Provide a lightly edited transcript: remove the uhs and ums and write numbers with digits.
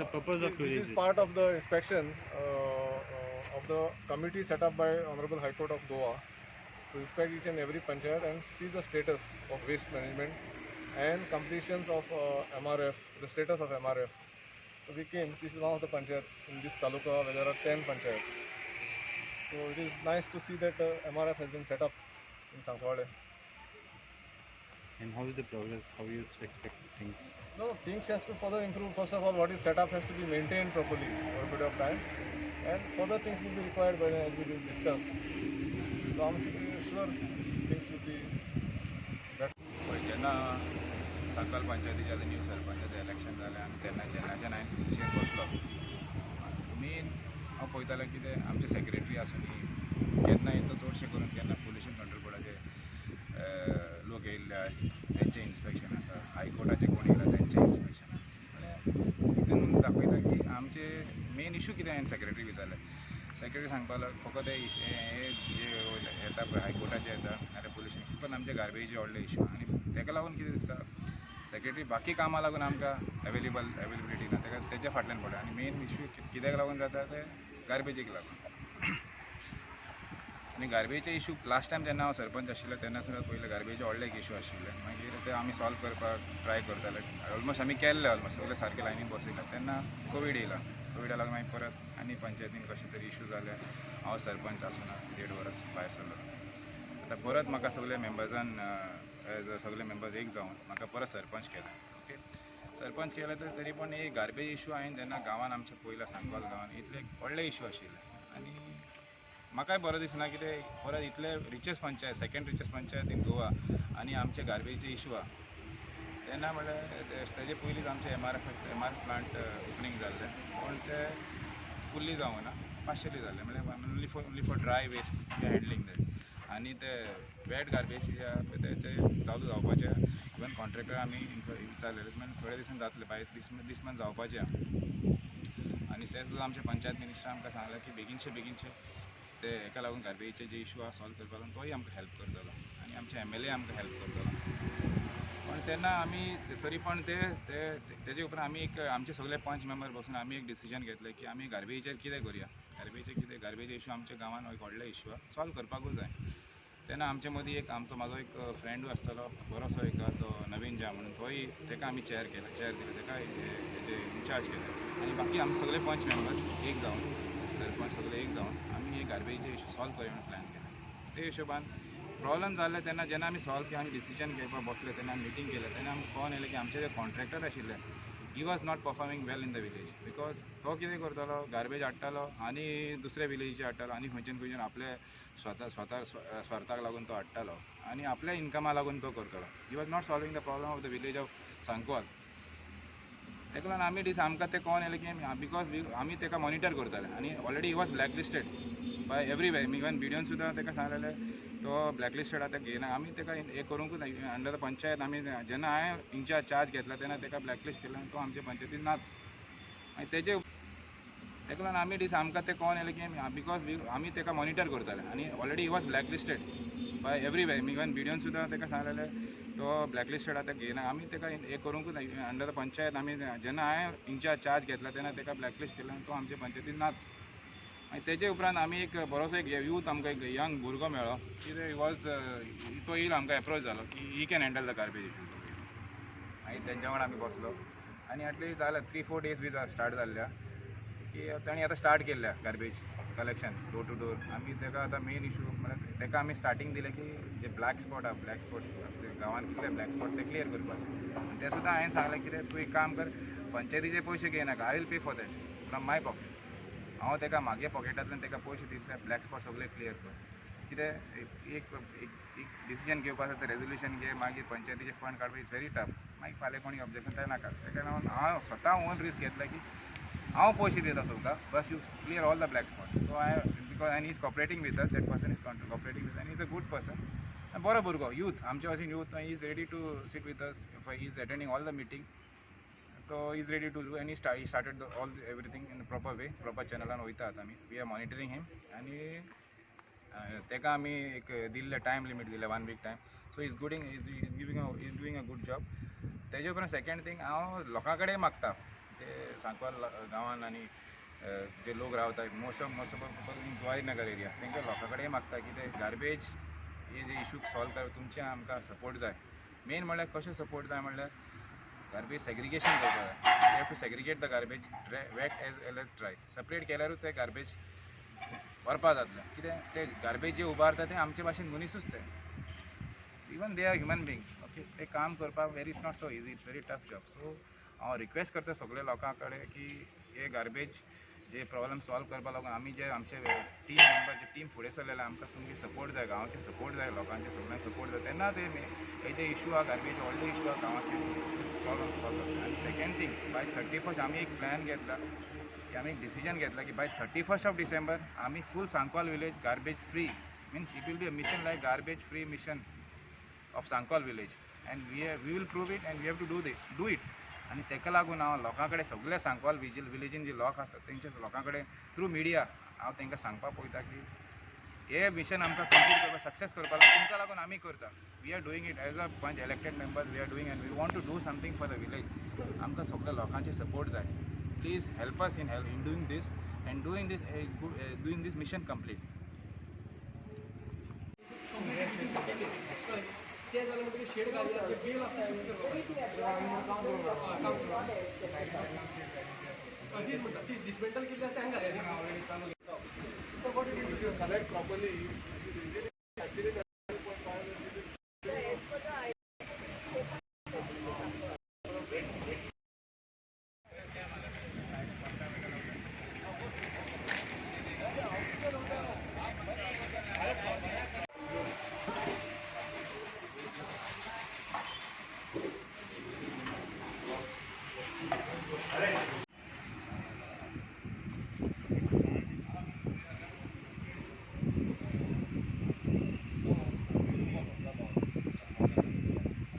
What's the purpose of This today's is part of the inspection of the committee set up by Honorable High Court of Goa to inspect each and every panchayat and see the status of waste management and completions of MRF, the status of MRF. So we came, this is one of the panchayat in this taluka where there are 10 panchayats. So it is nice to see that MRF has been set up in Sancoale. And how is the progress? How you expect things? No, things has to further improve. First of all, what is set up has to be maintained properly over a period of time, and further things will be required by as we discussed. So I'm sure things will be better. पळय, जेन्ना सांकवाल पंचायतीचे आतां new सरपंचाचें election जालें आनी तेन्ना जेन्नाच्यान हांवें खुर्चेर बसलो, मेन हांव पळयतालो कितें, आमचे सेक्रेटरी आसूं, केन्ना येता, चडशे करून केन्ना पोल्युशन कंट्रोल बोर्डाचे लोक येयल्ले, तेंचें इन्स्पेक्शन आसा, हायकोर्टाचे कोण येयला तेंचें इन्स्पेक्शन आसा. म्हणल्यार हितून दाखयता की आमचे मेन इशू कितें. हांवें सेक्रेटरी विचारलें, सेक्रेटरी सांगपाक लागलो, फकत हे हे जे येता पळय, हायकोर्टाचे येता नाल्यार पोल्युशन, पण आमचे गार्बेजीचे व्हडले इशू. आनी तेका लागून कितें दिसता, सेक्रेटरी बाकी कामां लागून आमकां अवेलेबिलिटी ना, तेका तेज्या फाटल्यान पडटा. आनी मेन इशू कित्याक लागून जाता ते गार्बेजीक लागून. आनी गार्बेजचे इशू लास्ट टायम जेन्ना हांव सरपंच आशिल्लो तेन्ना सुद्दां पयलें गार्बेजचे व्हडले एक इशू आशिल्ले. मागीर ते आमी सॉल्व करपाक ट्राय करताले, ऑलमोस्ट आमी केल्ले, ऑलमोस्ट सगळे सारके लायनीन बसयला. तेन्ना कोवीड येयला, कोविडा लागून मागीर परत आनी पंचायतीन कशें तरी इशू जाले. हांव सरपंच आसुना, देड वर्स भायर सरलो. आतां परत म्हाका सगळे मेंबर्सान, एज सगळे मेंबर्स एक जावन म्हाका परत सरपंच केलें. ओके, सरपंच केलें तर तरी पण एक गार्बेज इशू हांवें जेन्ना गांवान आमच्या पयला, सांकवाल गांवान इतले व्हडले इशू आशिल्ले आनी म्हाकाय बरो दिसना की ते परत इतले richest panchayat, second richest panchayat in Goa आनी आमचे गार्बेजचे इशू आहा. तेन्ना म्हणल्यार तेजे पयलींच आमचे एमआरएफ प्लांट ओपनींग जाल्लें, पूण ते फुल्ली जावना, पार्शली जाल्लें. म्हणल्यार only for dry waste we are handling that. आनी ते वेट गार्बेज जे आहा पळय, तेचे चालू जावपाचे. इवन कॉन्ट्रॅक्टर आमी विचारलेले, म्हणजे थोड्या दिसान जातले, बाय दीस मंथ जावपाचे आहा. आनी ते सुद्दां आमचे पंचायत मिनिस्टर आमकां सांगलें की बेगीनचे बेगीनचे ते हेका लागून गार्बेजीचे जे इशू आहा सॉल्व करपाक लागून तोय आमकां हेल्प करतलो आनी आमचे एमएलए आमकां हेल्प करतलो. पण तेन्ना आमी तरी पण ते ते तेजे उपरांत आमी एक आमचे सगळे पंच मेंबर बसून आमी एक डिसिजन घेतलें की आमी गार्बेजीचेर कितें करुया, गार्बेजीचेर कितें. गार्बेज इशू आमच्या गांवान एक व्हडलो इशू आहा, सॉल्व करपाकूच जाय. तेन्ना आमचे मदीं एक आमचो म्हाजो एक फ्रेंडूय आसतलो बरोसो एक, तो नवीन झा म्हणून, तोय तेका आमी चेअर केला, चेअर दिले तेका, हेजे इन्चार्ज केले. आनी बाकी आमी सगळे पंच मेंबर्स एक जावन, सरपंच सगळे एक जावन आमी हे गार्बेजीचे इशू सॉल्व करूया म्हणून प्लॅन केला. ते हिशोबान प्रॉब्लम जाल्ले तेन्ना जेन्ना आमी सॉल्व केले, आमी डिसिजन घेवपाक बसले, तेन्ना आमी मिटींग केलें, तेन्ना आमकां कळोन येयलें की आमचे जे कॉन्ट्रॅक्टर आशिल्ले, he was not performing well in the village, because तो कितें करतालो, गार्बेज हाडटालो आनी दुसऱ्या विलेजीचे हाडटालो आनी खंयच्यान खंयच्यान आपले स्वता स्वता स्वार्थाक लागून तो हाडटालो आनी आपल्या इन्कमा लागून तो करतालो. He was not solving the problem of the village of Sancoale. ताका लागून आमी दीस आमकां तें कळोन येयलें की because आमी ताका मॉनिटर करताले आनी already he was blacklisted by everywhere. Even बिडिओन सुद्दां ताका सांगलेलें, तो ब्लॅकलिस्टेड आतां घेयना, आमी ताका हें करूंकूच ना. अंडर the panchayat आमी जेन्ना हांवें इन्चार्ज चार्ज घेतला तेन्ना ताका ब्लॅकलिस्ट केला आनी तो आमचे पंचायतीन नाच. मागीर तेजे ताका लागून आमी दीस आमकां तें कळोन येयलें की because आमी ताका मॉनिटर करताले आनी already he was blacklisted by everywhere. Even बिडिओन सुद्दां ताका सांगलेलें, तो ब्लॅकलिस्टेड आतां घेयना, आमी ताका हें करूंकूच ना. अंडर the panchayat आमी जेन्ना हांवें इन्चार्ज चार्ज घेतला तेन्ना ताका ब्लॅकलिस्ट केला आनी तो आमचे पंचायतीन नाच. मागीर तेजे उपरांत आमी एक बरोसो एक यूथ, आमकां एक यंग भुरगो मेळ्ळो की he was तो येयलो, आमकां एप्रोच जालो की he can handle the garbage issue. मागीर तेंच्या वांगडा आमी बसलो आनी एटलीस्ट जालें, 3-4 डेज बी स्टार्ट जाल्ल्या की तांणी आतां स्टार्ट केल्ल्या garbage collection door to door. आमी ताका आतां मेन इशू म्हणल्यार ताका आमी स्टार्टींग दिलें की जे ब्लॅक स्पॉट आहा, ब्लॅक स्पॉट गांवांत कितले ब्लॅक स्पॉट ते क्लियर करपाचे. आनी ते सुद्दां हांवें सांगलें, कितें तूं एक काम कर, पंचायतीचे पयशे घेयनाका, I will pay for that from my pocket. हांव ताका म्हागे पॉकेटांतल्यान ताका पयशे दितले, ब्लॅक स्पॉट सगळे क्लियर कर. कितें एक एक एक डिसिजन घेवपा आसा, तें रेजोल्युशन घे, मागीर पंचायतीचे फंड काडपा it's very tough. मागीर फाल्यां कोणी ऑब्जेक्शन तें नाका. ताका लागून हांव स्वता ओन रिस्क घेतलें की हांव पयशे दिता तुमकां, बस you clear all the black spot. So I because आनी is cooperating with us, that person is cooperating with आनी is a good person, बरो भुरगो, यूथ, आमचे भाशेन youth, is ready to sit with us, is attending all the meeting. तो is ready to do आनी he started the all everything in proper way, proper चॅनलान वयता. आतां आमी we are monitoring him आनी ताका आमी एक दिल्ले टायम लिमीट दिले, one week time. So is gooding is is giving is doing a good job. तेजे उपरांत सेकेंड थींग, हांव लोकां कडेन मागता. जे सांकवाल गांवान आनी जे लोक रावता, most of people in Zuari Nagar area, तांकां लोकां कडेन मागता की ते गार्बेज हे जे इशू सॉल्व कर, तुमचे आमकां सपोर्ट जाय. मेन म्हणल्यार कशें सपोर्ट जाय म्हणल्यार गार्बेज सेग्रिगेशन करपाक जाय. You have to segregate the garbage, wet as well as dry. Separate केल्यारूच ते गार्बेज व्हरपा जातलें. कितें ते गार्बेज जे उबारता ते आमचे भाशेन मनिसूच ते, even they are human beings, okay. ते काम करपाक very it's not so easy, it's very tough job. So हांव रिक्वेस्ट करता सगळे लोकां कडेन की हे गार्बेज जे प्रॉब्लम सॉल्व करपा लागून आमी जे आमचे टीम मेंबर, जे टीम फुडें सरलेले, आमकां तुमगे सपोर्ट जाय, गांवचे सपोर्ट जाय, लोकांचे सगळ्यांक सपोर्ट जाय. तेन्ना ते हे जे इशू आहा, गार्बेज व्हडले इशू आहा गांवाचे, प्रॉब्लम सॉल्व जातले. आनी second thing, by 31st आमी एक प्लॅन घेतला की आमी एक डिसिजन घेतला की by 31st of December आमी full Sancoale village garbage free, means it will be a mission like garbage free mission of Sancoale village, and we will prove it and we have to do it. आनी ताका लागून हांव लोकां कडेन, सगल्या सांकवाल विलेजीन जे लोक आसात तेंच्या लोकां कडेन थ्रू मिडिया हांव तांकां सांगपाक पळयता की हे मिशन आमकां कंप्लीट करपाक, सक्सेस करपाक तुमकां लागून आमी करता. We are doing it as a panch elected members, we are doing and we want to do something for the village. आमकां सगल्या लोकांचे सपोर्ट जाय. Please help us in doing this and doing this mission complete. ते जालें म्हणटकीर shade घालतात, ते बेल आसता शिफ्ट करपाक, हय, काम करपाक. हय, तीच म्हणटा, ती डिसमेंटल केल्ली आसता हांगा घालया. So what you need to do, collect properly.